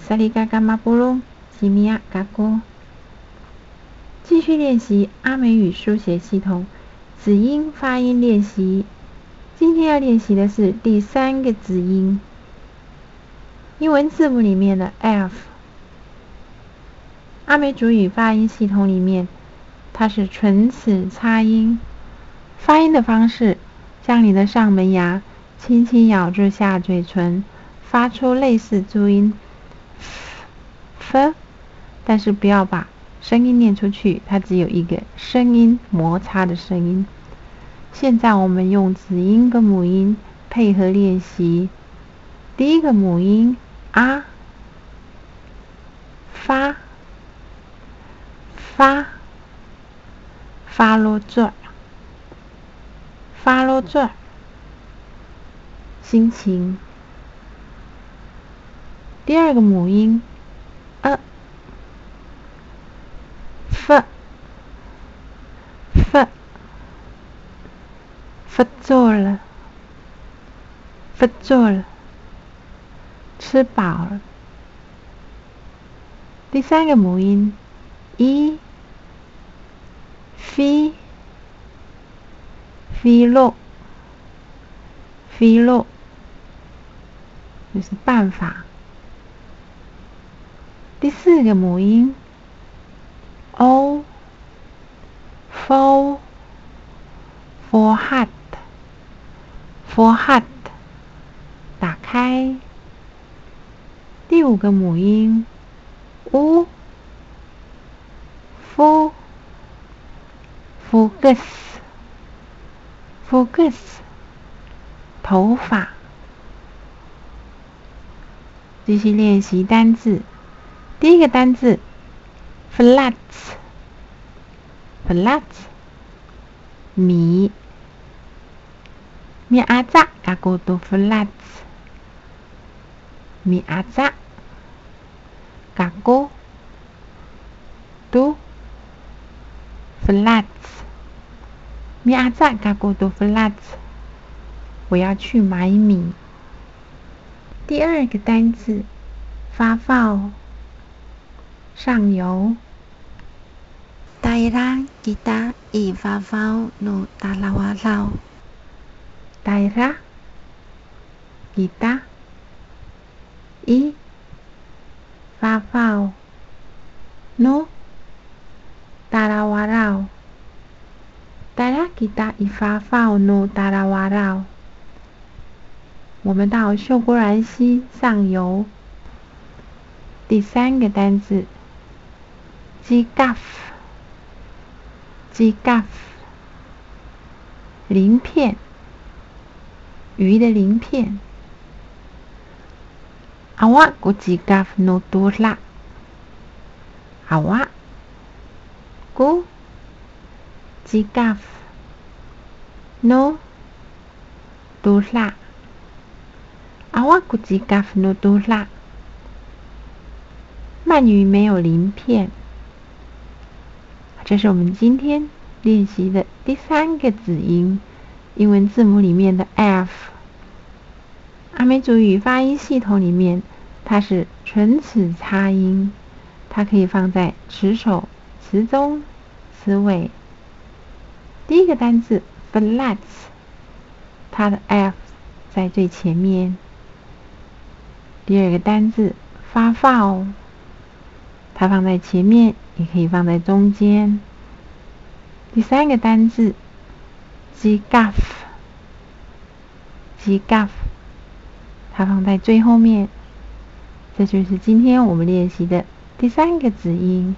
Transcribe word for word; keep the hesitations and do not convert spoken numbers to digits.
Salikaka mapolong, ci Miya kako. 继续练习阿美语书写系统，子音发音练习。今天要练习的是第三个子音，英文字母里面的F。阿美族语发音系统里面，它是唇齿擦音。发音的方式，将你的上门牙轻轻咬住下嘴唇，发出类似注音“f”，但是不要把声音念出去，它只有一个声音，摩擦的声音。现在我们用子音跟母音配合练习。第一个母音a，fa，fa。 Faloco', faloco'，心情。第二个母音，e，f，f，fecol，fecol，吃饱了。第三个母音，i，fi， Filo, filo，就是办法。第四个母音，o, fo, fohat, fohat，打开。第五个母音，u, fo, fokes, fokes，头发。继续练习单字。第一个单字，felac, felac，米。Mi'aca kako to felac. Mi'aca kako to felac. Mi'aca kako to felac. 我要去买米。第二个单字，fafaw，上游。Tayra kita i fafaw no talawaraw. Tayra kita i fafaw no talawaraw. Tayra kita i fafaw no talawaraw. 我们到秀姑峦溪上游。第三个单字，cikaf, cikaf，鳞片，鱼的鳞片。Awa ko cikaf no tola. Awa ko cikaf no tola. Awa ko cikaf no tola. 鳗鱼没有鳞片。这是我们今天练习的第三个子音，英文字母里面的F。阿美族语发音系统里面，它是唇齿擦音，它可以放在词首、词中、词尾。第一个单字，felac，它的F在最前面。第二个单字，fafaw，它放在前面，也可以放在中间。第三个单字，cikaf，cikaf，它放在最后面。这就是今天我们练习的第三个子音。